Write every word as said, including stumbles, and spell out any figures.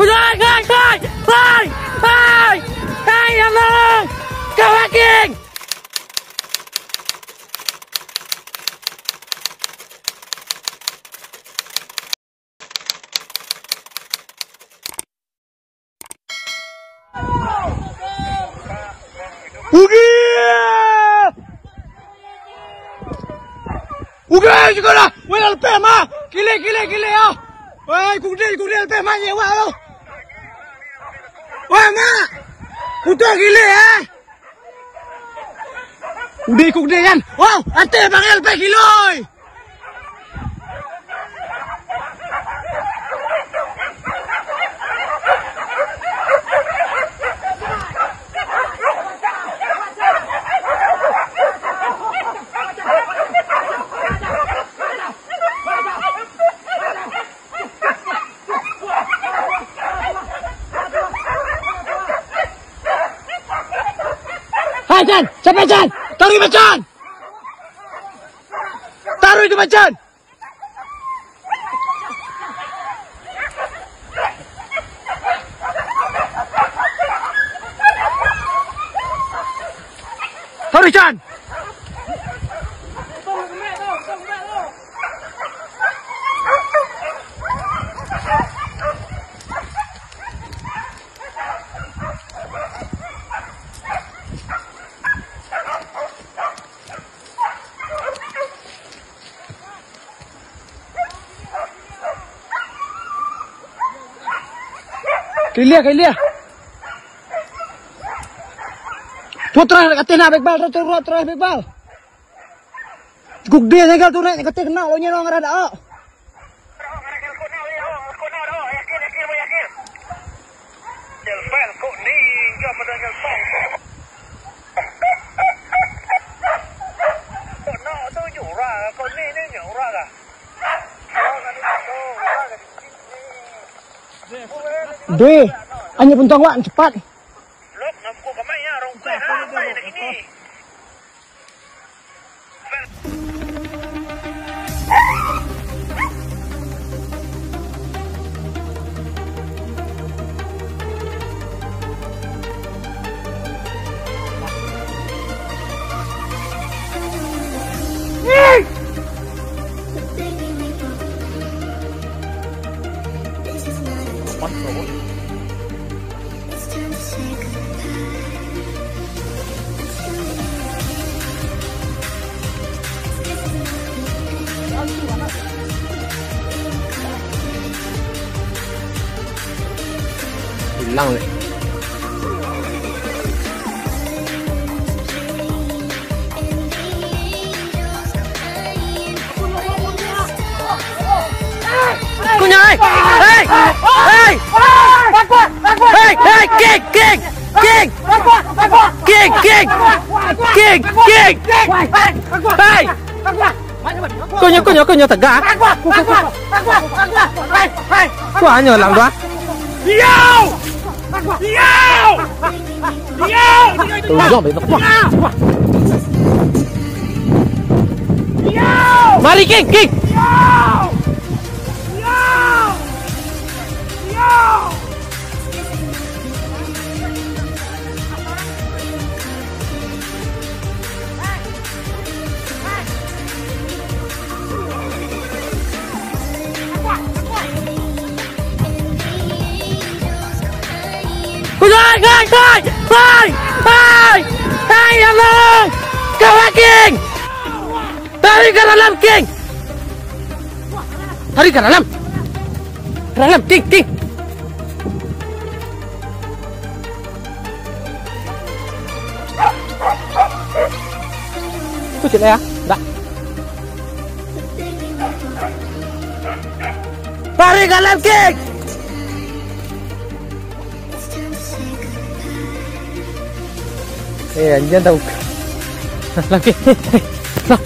Hai, hai, hai, hai, hai, hai, ya Allah, kawak, King. Ugi! Ugi, jugo lah. Weh, lalpeh mah. Kile, kile, kile, ah. Weh, kudil, kudil, peh mah nyewa lo. Weh, mak. Putuih kile, eh. Udah ikut gede kan? Wow, ate bangel pe kiloi. Hai, Chan! Capek, Chan! Taruih, Chan! Taruih tu, Chan! Taruih, Chan! Kalilia, kalilia. Tu terakhir kateh nak, Iqbal, terakhir, terakhir, terakhir, Iqbal. Guk dia nyegal tu, naik kateh kena lo nyo, ngarah dak. Deh, anyo puntang wak, cepat. Hilang, leh. Kunyah, hei! Hei! Hei! Hei! Hei! Hei! King! King! King! King! King! King! King! Hei! Kunyah, kunyah, kunyah tegak. Kunyah, kunyah, kunyah tegak. Kunyah, kunyah. Yo! Yo! Yo! Mari, King, King. Hai, hai, hai, hai, hai, ya Allah, kawak, King. Tarik ka dalam, King. Tarik ka dalam. Ka dalam, King, King. Tu cik ya, dah. Tarik ka dalam, King. Eh, anjiang tahu. Nah, King. Nah.